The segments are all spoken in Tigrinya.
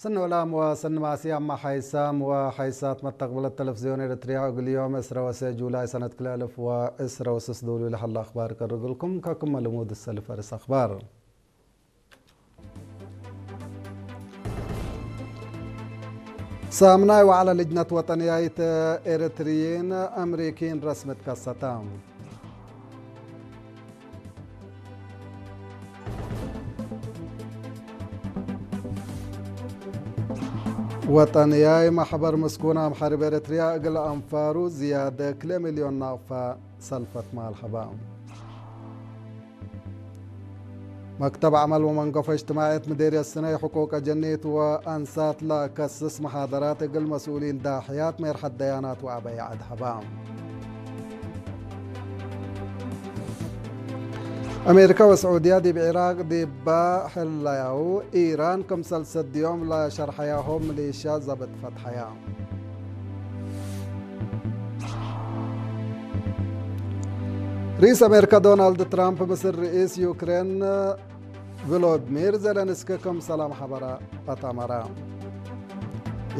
سنة ولام وسنة ماسي أما حيسام وحيسات متقبل التلفزيون إريتريا أقل يوم إسرا وسي جولاي سنة كلالف وإسرا وسس دولي لحل أخبار كرقلكم ككم لمود السلفرس أخبار. ሳምናይ ዋዕላ ልጅነት ወጠንያይት ኤርትርይን ኣምሪኪን ረስምት ከሰታ። ወጠንያይ ማሕበር ምስኩን ኣምሓርብ ኤርትርያ እግል ኣንፋሩ ዝያደ ክለ ሚልዮን ናቕፋ ሰልፈት ማልሐባ። መክተብ ዓመል ወመንገፎ እጅትማዕየት ምዴርየት ስነ ሕቁቅ ጀኔት ወአንሳት ለከስስ መሓደራት እግል መስኡሊን ዳሕያት ሜርሐት ደያናት ወአበይ ዐድሀባ። አሜሪካ ወስዑድያ ዲብ ዒራቅ ዲባ ሕላያው ኢራን ክምሰል ሰድዮም ለሸርሐያሆም ሚሊሻ ዘብጥ ፈትሐያ። ርኢስ ኣሜሪካ ዶናልድ ትራምፕ ምስል ርኢስ ዩክሬን ቮሎድሚር ዜለንስኪ ከም ሰላም ሓበራ ኣጣመራ።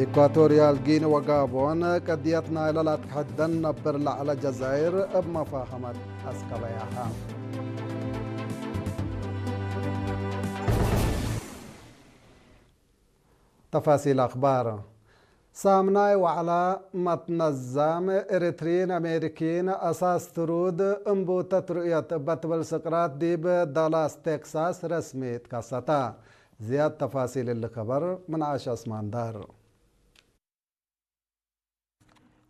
ኢኳቶርያል ጊኒ ወጋቦን ቀድየት ናይለ ላትክሕደን ነብር ለዐለ ጀዛይር እብ መፋኸመት ኣስከበያሃ። ተፋሲል ኣኽባር። ሳምናይ ዋዕላ መትነዛም ኤርትሪን ኣሜሪኪን ኣሳስ ትሩድ እምቡተት ርእየት እበ ትብል ስቅራት ዲብ ዳላስ ቴክሳስ ረስሚ ትከሰታ። ዝያድ ተፋሲል እሊ ከበር ምን ዓሽ ኣስማንዳር።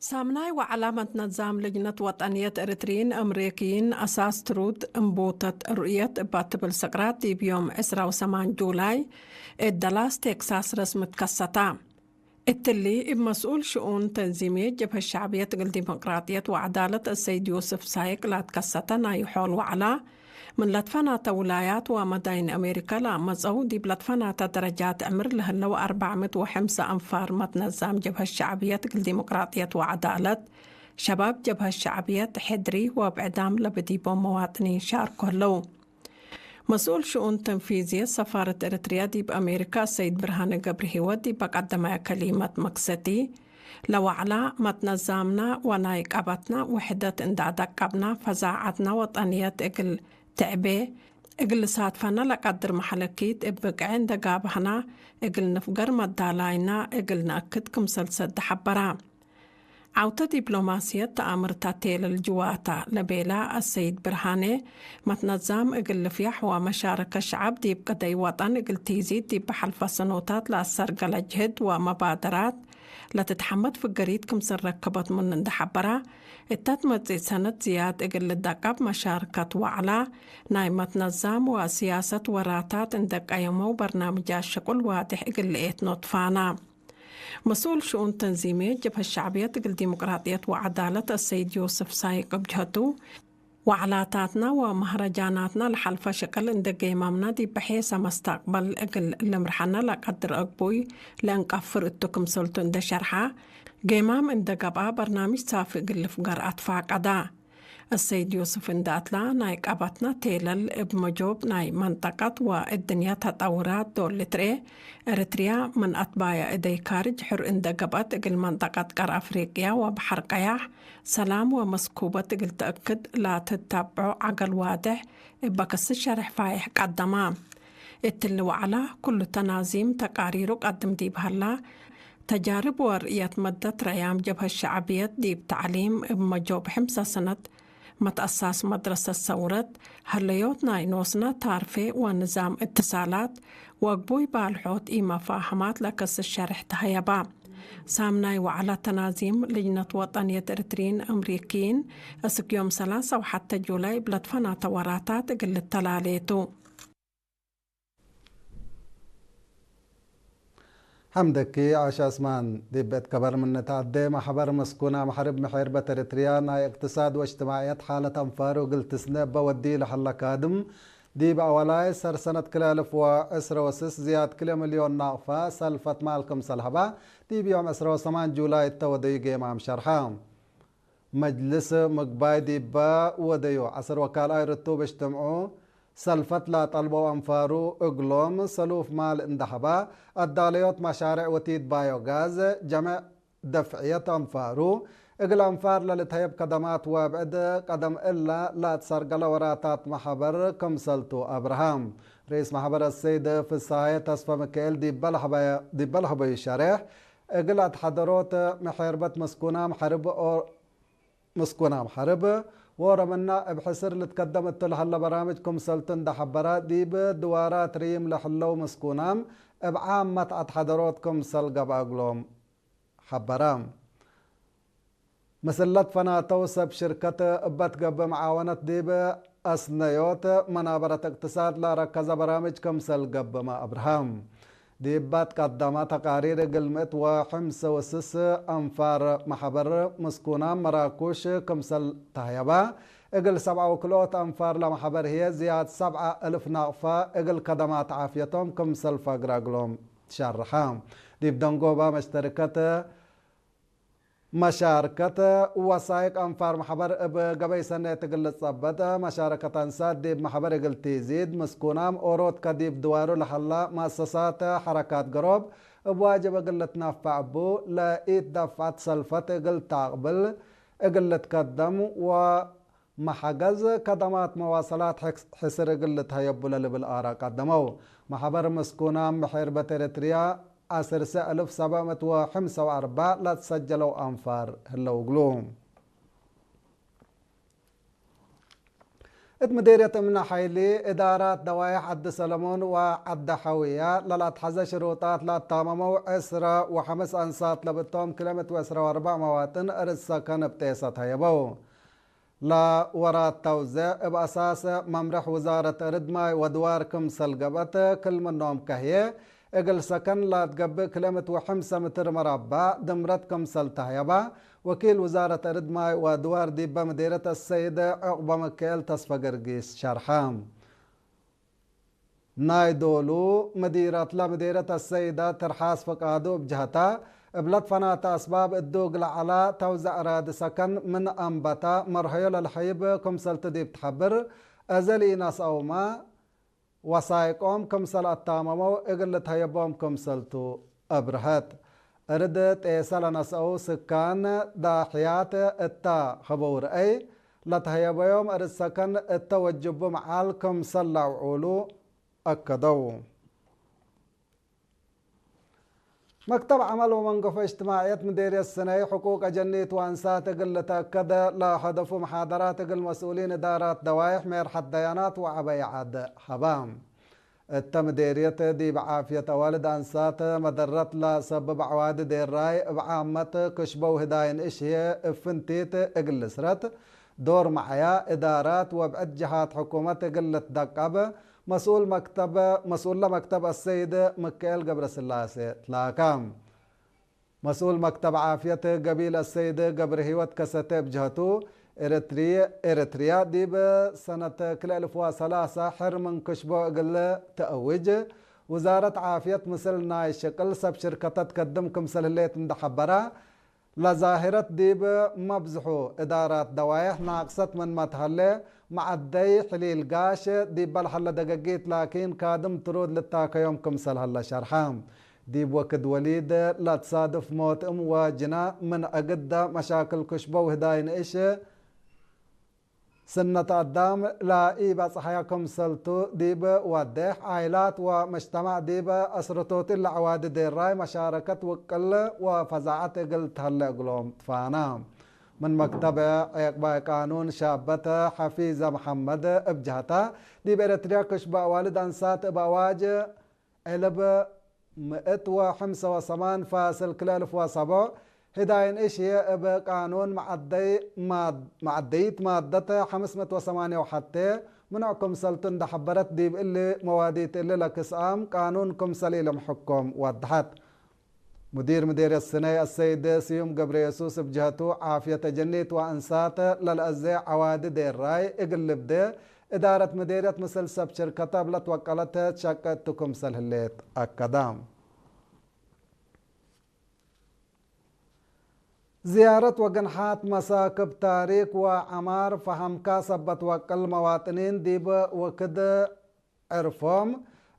ሳምናይ ዋዕላ መትነዛም ልጅነት ወጠንየት ኤርትሪን ኣምሪኪን ኣሳስ ትሩድ እምቡተት ርእየት እባ ትብል ስቅራት ዲብ ዮም ዕስራ ወሰማን ጁላይ እት ዳላስ ቴክሳስ ረስሚ ትከሰታ። እትሊ እብ መስኡል ሽኡን ተንዚምየት ጀብሀት ሸዕብየት እግል ዲሞቅራጥየት ወዐዳለት አሰይድ ዮስፍ ሳይቅ ላትከሰተ ናይ ሖል ወዕላ፣ ምን ለትፈናተ ውላያት ወመዳይን አሜሪካ ለአመጸው ዲብ ለትፈናተ ደረጃት ዕምር ለህለው አርባዕ ምእት ወሐምሳ አንፋር መትነዛም ጀብሀት ሸዕብየት እግል ዲሞቅራጥየት ወዐዳለት፣ ሸባብ ጀብሀት ሸዕብየት፣ ሕድሪ ወብዕዳም ለብዲቦም መዋጥኒን ሻርኮ ህለው። መስኡል ሽኡን ተንፊዝየት ሰፋረት ኤርትርያ ዲብ አሜሪካ ሰይድ ብርሃነ ገብረሂወት ዲብ ቀደማይ ከሊመት መክሰቲ፣ ለዋዕላ መትነዛምና ወናይ ቀበትና ውሕደት እንዳ ደቀብና ፈዛዓትና ወጠንየት እግል ትዕቤ እግል ሳትፈና ለቀድር መሐለኪት እብ ብቅዕ እንደ ጋብህና እግል ንፍገር መዳላይና እግል ነአክድ ክምሰል ሰደ ሐበራ። ዐውተ ዲፕሎማስየት ተአምርታ ቴለል ጅዋታ ለቤላ አሰይድ ብርሃኔ፣ መትነዛም እግል ልፍያሕ ወመሻረከ ሸዐብ ዲብ ቅደይ ወጠን እግል ቲዚድ ዲብ በሐልፈ ሰኖታት ለአሰርገለ ጅህድ ወመባደራት ለትትሐመድ ፍገሪት ክምስል ረክበት ምን እንደ ሐበራ፣ እተ ትመጽእ ሰነት ዝያድ እግል ልደቀብ መሻርከት ወዕላ ናይ መትነዛም ወሲያሰት ወራታት እንደ ቀየመው በርናምጃት ሽቁል ዋድሕ እግል ልኤት ኖትፋና። መስኡል ሽኡን ተንዚምየት ጀብሀት ሸዕብየት እግል ዲሞቅራጥየት ወዐዳለት አሰይድ ዮስፍ ሳይቅ እብ ጀሀቱ፣ ዋዕላታትና ወመህረጃናትና ለሐልፈ ሽቅል እንደ ጌማምና ዲብ ሔሰ መስተቅበል እግል ልምርሐና ለቀድር አግቡይ ለእንቀፍር እቱ ክምሰልቱ እንደ ሸርሐ፣ ጌማም እንደ ገብአ በርናምጅ ሳፊ እግል ልፍገር አትፋቀዳ። አሰይድ ዮስፍ እንደ አትላ፣ ናይ ቀበትና ቴለል እብ መጆብ ናይ መንጠቀት ወእድንያ ተጠውራት ዶል ልትርኤ፣ ኤርትርያ ምን አትባያ እደይ ካርጅ ሕር እንደ ገብአት እግል መንጠቀት ቀር አፍሪቅያ ወበሐር ቀያሕ ሰላም ወመስኩበት እግል ተአክድ ላትተብዖ ዐገል ዋድሕ እበ ክስ ሸርሕ ፋይሕ ቀደማ። እትሊ ወዐላ ኩሉ ተናዚም ተቃሪሩ ቀድም ዲብ ሀላ፣ ተጃርብ ወርእየት መደት ረያም ጀብሀት ሸዕብየት ዲብ ተዕሊም እብ መጆብ ሕምሳ ሰነት መትአሳስ መድረሰት ሰውረት፣ ሀለዮት ናይ ኖስና ታርፌ ወንዛም እትሳላት ወግቡይ ባልሖት ኢመፋህማት ለከስ ሸርሕ ተሀየባ። ሳምናይ ወዐላ ተናዚም ልጅነት ወጠንየት ኤርትሪን አምሪኪን እስክ ዮም ሰላሳ ወሐተ ጁላይ ብለትፈናተ ወራታት እግል ልተላሌቱ። ሐምደኪ ዓሽ አስማን። ዲብ ቤት ከበር ምንታዴ ማሕበር መስኩን አምሐርብ ምሕርበት ኤርትርያ ናይ እቅትሳድ ወእጅትማዕየት ሓለት አንፋሩ እግል ትስነ እበ ወዲ ለሐለ ካድም፣ ዲብ አወላይ ሰር ሰነት ክለ አልፍ ወዕስረ ወስስ ዝያድ ክለ ሚልዮን ናቅፋ ሰልፈት ማል ክምሰል ሀባ፣ ዲብ ዮም ዕስረ ወሰማን ጁላይ እተ ወደዩ ጌማም ሸርሐ። መጅልስ ምግባይ ዲበ ወደዩ ዐስር ወካልኣይ ርቱብ እጅትምዑ፣ ሰልፈት ላጠልበው አንፋሩ እግሎም ሰሉፍ ማል እንዳሀባ፣ አዳለዮት መሻርዕ ወቲት ባዮጋዝ ጀመዕ ደፍዕየት አንፋሩ እግል አንፋር ለልትሀየብ ከደማት ወብዕድ ቀደም እላ ላትሰርገለ ወራታት መሐበር ክምሰልቱ አብርሃም ርኢስ መሐበር አሰይድ ፍስሃየ ተስፈ ምክኤል ዲበል ሀበዩ ሸሬሕ እግል አትሐደሮት መሐርበት ምስኩናም ሐርብ ምስኩናም ሐርብ ወኦሮምና እብ ሕስር ልትከደም እቱ ለሀለ በራምጅ ክምሰልቱ እንደ ሐበራ፣ ዲብ ድዋራት ርይም ለህለው ምስኩናም እብ ዓመት አትሐደሮት ክምሰል ገብአ እግሎም ሐበራ። ምስለት ፈናተው ሰብ ሽርከት እበ ትገብእ መዓወነት ዲብ አስነዮት መናበረት እቅትሳድ ለአረከዘ በራምጅ ክምሰል ገብእመ አብርሃም። ዲብ ትቀደመ ተቃሪር እግል ምእት ወሐምሰ ወስስ አንፋር መሐበር ምስኩናም መራኩሽ ክምሰል ተህየባ፣ እግል ሰብዓ ወክልኦት አንፋር ለመሐበር ህዬ ዝያድ ሰብዓ እልፍ ናቅፋ እግል ከደማት ዓፍየቶም ክምሰል ፈግረ እግሎም ትሸርሐ። ዲብ ደንጎባ መሽተርከት መሻርከት ወሳይቅ አንፋር መሐበር እብ ገበይ ሰኔት እግል ልጸበጥ፣ መሻረከት አንሳት ዲብ መሐበር እግል ቲዚድ፣ ምስኩናም ኦሮት ከዲብ ድዋሩ ለሀላ መአሰሳት ሐረካት ገሮብ እብ ዋጅብ እግል ልትነፈዕ እቡ፣ ለኢት ደፍዐት ሰልፈት እግል ተአቅብል እግል ልትከደም ወ መሐገዝ ከደማት መዋሰላት ሕክስ-፣ ሕስር እግል ልትሀየቡ ለልብል አራ ቀደመው። መሐበር ምስኩናም መሐርበት ኤረትርያ ዐሰርሰ እልፍ ሰብዕ ምእት ወሐምሰ ወአርበዕ ለትሰጀለው አንፋር ህለው እግሉ። እት ምዴርየት እምነ ሐይሊ፣ እዳራት ደዋይሕ ዐዲ ሰለሞን ወዐዲ ሐውያ ለለአትሐዘ ሽሩጣት ለአታመመው ዕስረ ወሐምስ አንሳት ለብቶም ክልኤ ምእት ወዕስረ ወአርበዕ መዋጥን እርድ ሰከን እብ ጤሰ ተሀየበው። ለወራት ተውዜዕ እብ አሳስ መምርሕ ውዛረት እርድ ማይ ወድዋር ክምሰል ገብአት፣ ክል ምኖም ከህዬ እግል ሰከን ላትገብእ ክልኤ ምእት ወሐምሰ ምትር መራባዕ ድምረት ክምሰል ተህየባ፣ ወኪል ውዛረት እርድ ማይ ወድዋር ዲበ ምዴርየት አሰይድ ዑቅበ ምክኤል ተስፈ ገርጊስ ሸርሐ። ናይ ዶሉ ምዲረትለ ምዴርየት አሰይደ ትርሓስ ፍቃዱ እብ ጀህታ፣ እብለት ፈናተ አስባብ እዱ እግል ዐላ ተውዘዕ ራዲ ሰከን ምን አንበታ መርሀዮ ለልሐይብ ክምሰልቱ ዲብ ትሐብር፣ እዘ ለኢነስአውመ ወሳይቆም ክምሰል አታመመው እግል ልትሀየቦም ክምሰልቱ አብርሀት። እርድ ጤሰ ለነስአው ስካን ዳሕያት እተ ሀበው ርአይ፣ ለተሀየበዮም እርድ ሰከን እተ ወጅቡ መዓል ክምሰል ለአውዑሉ አከደው። መክተብ ዐመል ወመንገፎ እጅትማዕየት ምዴርየት ስነይ ሕቁቅ አጀኒት ወአንሳት እግል ልተአከደ ለሀደፉ መሓደራት እግል መስኡሊን እዳራት ደዋይሕ ሜርሐት ደያናት ወዐበይ ዐድ ሀባ። እተ ምዴርየት ዲብ ዓፍየት አዋልድ አንሳት መደረት ለሰብብ ዐዋዲ ዴራይ እብ ዓመት ክሽበው ህዳይን እሽ ህዬ እብ ፍንቲት እግል ልስረት ዶር መዓያ እዳራት ወብዕድ ጀሃት ሕኩመት እግል ልትደቀብ መስኡል መክተብ፣ መስኡለ መክተብ አሰይድ ምክኤል ገብረስላሴ ትላካ። መስኡል መክተብ ዓፍየት ገቢል አሰይድ ገብረህይወት ከሰተ እብ ጀህቱ፣ ኤረትሪ-፣ ኤረትርያ ዲብ ሰነት ክልኤ እልፍ ወሰላሳ ሕር ምን ክሽቦ እግል ተአውጅ፣ ውዛረት ዓፍየት ምስል ናይ ሽቅል ሰብ ሽርከተት ከድም ክምሰል ህሌት እንደ ሐበራ፣ ለዛህረት ዲብ መብዝሑ እዳራት ደዋይሕ ናቅሰት ምንመ ተሀሌ፣ መዐደይ ሕሊል ጋሽ ዲበ ለሀለ ደገጊት ላኪን ካድም ትሩድ ልታከዮም ክምሰል ሀለ ሸርሐ። ዲብ ወክድ ወሊድ ለትሳድፍ ሞት እም ወጅና ምን አግደ መሻክል ክሽቦ ውህዳይ ንእሽ ስነት አዳም ለኢበጽሐያ ክምሰልቱ ዲብ ወዴሕ፣ ዓይላት ወመጅተማዕ ዲብ አስረቶት እለ ዐዋዲ ዴራይ መሻረከት ውቅል ወፈዛዐት እግል ተሀለ እግሎም ትፋና። ምን መክተብ ዔቅባይ ቃኑን ሻበት ሐፊዘ መሐመድ እብ ጀህታ፣ ዲብ ኤረትርያ ክሽበ አዋልድ አንሳት እብ አዋጅ ዕልብ ምእት ወሐምሰ ወሰማን ፋስል ክልኤ እልፍ ወሰቦዕ፣ ህዳይን እሽየ እብ ቃኑን መዐደይ ማድ-፣ መዐደይት ማደት ሐምስ ምእት ወሰማንየ ወሐቴ ምኑዕ ክምሰልቱ እንደ ሐበረት፣ ዲብ እሊ መዋዲት እሊ ለክስአም ቃኑን ክምሰል ኢልምሕኮም ወደሐት። ሙዲር ምዴርየት ስነይ አሰይድ ስዩም ገብረየሱስ እብ ጀህቱ፣ ዓፍየት አጀኒት ወአንሳት ለልአዜ ዐዋዲ ዴራይ እግል ልብዴ፣ እዳረት ምዴርየት ምስል ሰብ ሽርከተ እብ ለትወቀለት ሸቀ እቱ ክምሰል ህሌት አከደ። ዝያረት ወግንሓት መሳክብ ታሪክ ወዐማር ፈሃምካ ሰበት ወቅል መዋጥኒን ዲብ ወክድ ዕርፎም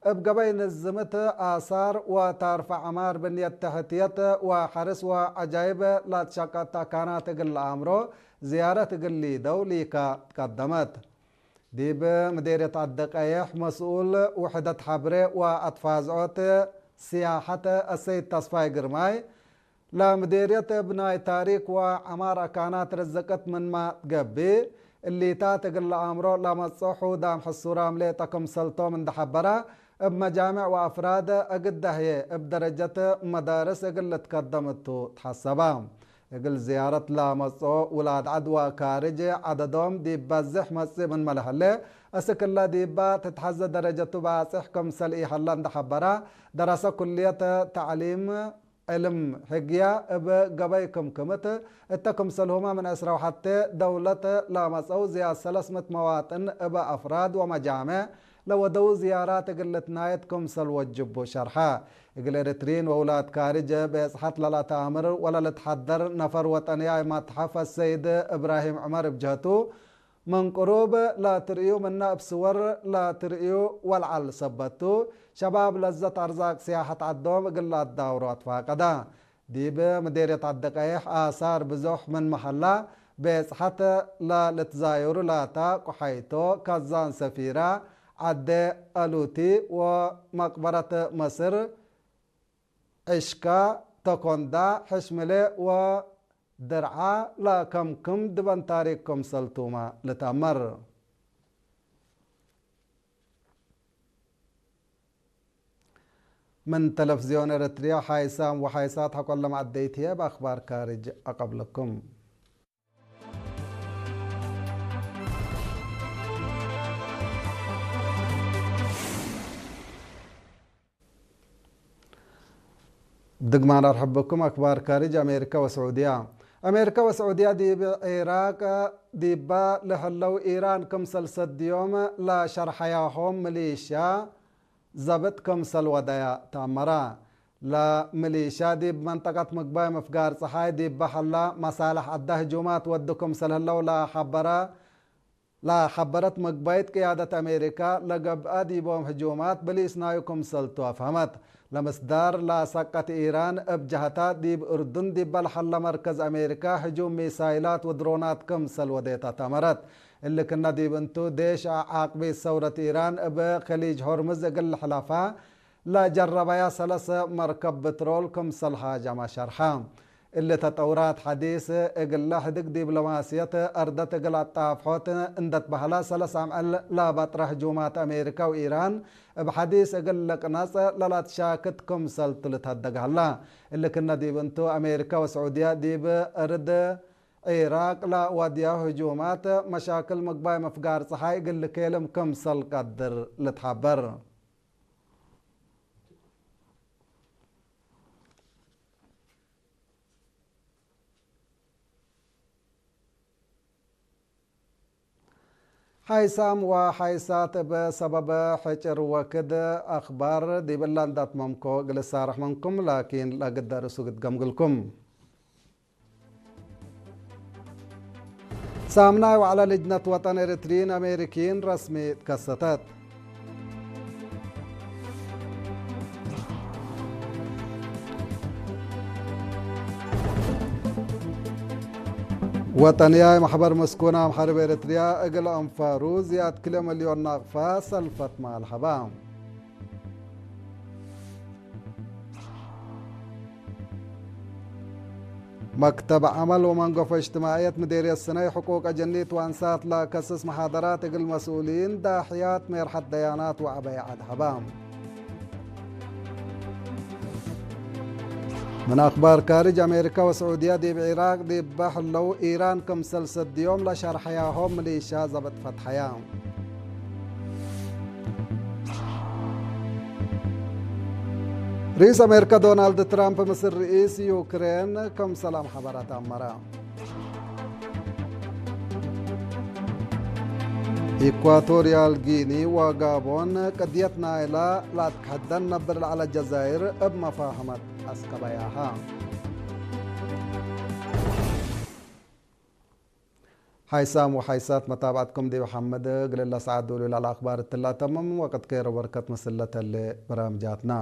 እብ ገበይ ንዝምት ኣሳር ወታርፈ ዐማር ብንየት ተሕትየት ወሐርስ ወዐጃይብ ላትሸቀት አካናት እግል ለአምሮ ዝያረት እግል ሊደው ሊካ ትቀደመት። ዲብ ምዴርየት ዐዲ ቀይሕ መስኡል ውሕደት ሐብሬ ወአትፋዝዖት ስያሐት አሰይድ ተስፋይ ግርማይ፣ ለምዴርየት እብ ናይ ታሪክ ወዐማር አካናት ርዝቅት ምንማ ትገብእ፣ እሊታት እግል ለአምሮ ለመጽኦ ሑዳም ሕሱራም ሌጠ ክምሰልቶም እንደ ሐበራ፣ እብ መጃምዕ ወአፍራድ እግል ደህየ እብ ደረጀት መዳርስ እግል ልትከደም እቱ ተሐሰባ። እግል ዝያረት ለመጽኦ ውላድ ዐድ ወካርጅ ዐደዶም ዲብ በዝሕ መጽእ ምንመ ለሀሌ፣ እስክለ ዲባ ትትሐዘ ደረጀቱ ባጽሕ ክምሰል ኢሀላ እንደ ሐበራ፣ ደረሰ ኩልየት ተዕሊም ዕልም ሕግያ እብ ገበይ ክምክምት እተ ክምሰልሁመ ምን ዕስራ ወሐቴ ደውለት ለመጸው ዝያድ ሰለስ ምእት መዋጥን እብ አፍራድ ወመጃምዕ ለወደው ዝያራት እግል ልትናየት ክምሰል ወጅቡ ሸርሐ። እግል ኤሪትሪን ወውላድ ካርጅ ቤጽሐት ለለተአምር ወለልትሐደር ነፈር ወጠንያይ መትሐፍ አሰይድ እብራሂም ዑመር እብ ጀህቱ፣ ምን ቅሩብ ለትርእዩ ምነ እብ ስወር ለትርእዩ ወልዓል ሰበቱ፣ ሸባብ ለዘት አርዛቅ ስያሐት ዐዶም እግል ለአዳውሮ አትፋቀዳ። ዲብ ምዴርየት ዐዲ ቀይሕ አሳር ብዞሕ ምንመ ሀላ፣ ቤጽሐት ለልትዛየሩ ላታ ቁሐይቶ፣ ከዛን ሰፊራ፣ ዐዴ አሉቲ ወመቅበረት መስር፣ ዕሽካ፣ ተኮንዳ፣ ሕሽምሌ ወድርዓ ለከምክም ድበን ታሪክ ክምሰልቱመ ልትአመር። ምን ተለፍዝዮን ኤረትርያ ሓይሳም ወሓይሳት ሐቆለ መዓደይት ህዬ፣ እብ ኣኽባር ካርጅ ኣቀብለኩም። ብድግማን ኣርሐበኩም ኣክባር ካርጅ ኣሜሪካ ወስዑድያ። ኣሜሪካ ወስዑድያ ዲብ ዒራቅ ዲባ ለሀለው ኢራን ክምሰል ሰድዮም ለሸርሐያሆም ሚሊሻ ዘብጥ ክምሰል ወደያ ተአመራ። ለሚሊሻ ዲብ መንጠቀት ምግባይ ምፍጋር ጸሓይ ዲባ ሀላ መሳልሕ ዐዳ ህጁማት ወዱ ክምሰል ህለው ለሐበረ ለሐበረት መግባይት ቅያደት አሜሪካ፣ ለገብአ ዲቦም ህጁማት ብሊስ ናዩ ክምሰልቱ አፍሀመት። ለምስዳር ለሰቀት ኢራን እብ ጀሀታ ዲብ እርዱን ዲበ ለሀለ መርከዝ አሜሪካ ህጁም ሚሳይላት ወድሮናት ክምሰል ወዴታ ተአመረት። እሊ ክነ ዲብ እንቱ ዴሽ አዓቅቢት ሰውረት ኢራን እብ ከሊጅ ሆርምዝ እግል ልሕለፋ ለጀረበያ ሰለሰ መርከብ ብትሮል ክምሰል ሃጀመ ሸርሐ። እሊ ተጠውራት ሐዲስ እግለ ሕድግ ዲብሎማስየት አርደት እግል አጣፍሖት እንደትበህላ ሰለስ አምዕል ለበጥረ ህጁማት አሜሪካ ወኢራን እብ ሐዲስ እግል ልቅነጽ ለላትሻክት ክምሰልቱ ልትሀደግ ሀላ። እሊ ክነ ዲብ እንቱ አሜሪካ ወስዑድያ ዲብ እርድ ዒራቅ ለወድያሁ ህጁማት መሻክል ምግባይ ምፍጋር ጸሓይ እግል ልኬልም ክምሰል ቀድር ልትሐበር። ሓይሳም ወሓይሳት እብ ሰበብ ሕጭር ወክድ አኽባር ዲብላ እንዳትመምኮ እግል እሳርሕ ምንኩም፣ ላኪን ለግደ ርእሱ ግድገምግልኩም። ሳምናይ ዋዕላ ልጅነት ወጠን ኤሪትሪን አሜሪኪን ረስሚ ትከሰተት። ወጠንያይ ማሕበር መስኩን አምሓርብ ኤሪትሪያ እግል አንፋሩ ዝያድ ክልኤ መሊዮን ናቅፋ ሰልፈት ማል ሀባ። መክተብ ዐመል ወመንገፎ እጅትማዕየት ምዴርየት ስነይ ሕቁቅ አጀኒት ወአንሳት ለከስስ መሓደራት እግል መስኡሊን ዳሕያት ሜርሐት ደያናት ወዐበይ ዐድ ሀባ። ምን አኽባር ካርጅ፣ አሜሪካ ወስዑድያ ዲብ ዒራቅ ዲበ ህለው ኢራን ክምሰል ሰድዮም ለሸርሐያሆም ሚሊሻ ዘብጥ ፈትሐያ። ርኢስ አሜሪካ ዶናልድ ትራምፕ ምስል ርኢስ ዩክሬን ክምሰል አምሐበረ ተአመረ። ኢኳቶርያል ጊኒ ወጋቦን ቅድየት ናይላ ላትከሐደን ነብር ለዐለ ጀዛይር እብ መፋህመት አስከበያሃ። ሓይሳም ወሓይሳት መታብዓትኩም ዲብ ሓመደ ግለላ ሰዓት ዶሉ ላል ኣኽባር እትላተመም ወቅት ከይረ በርከት መስለተለ በራምጃትና።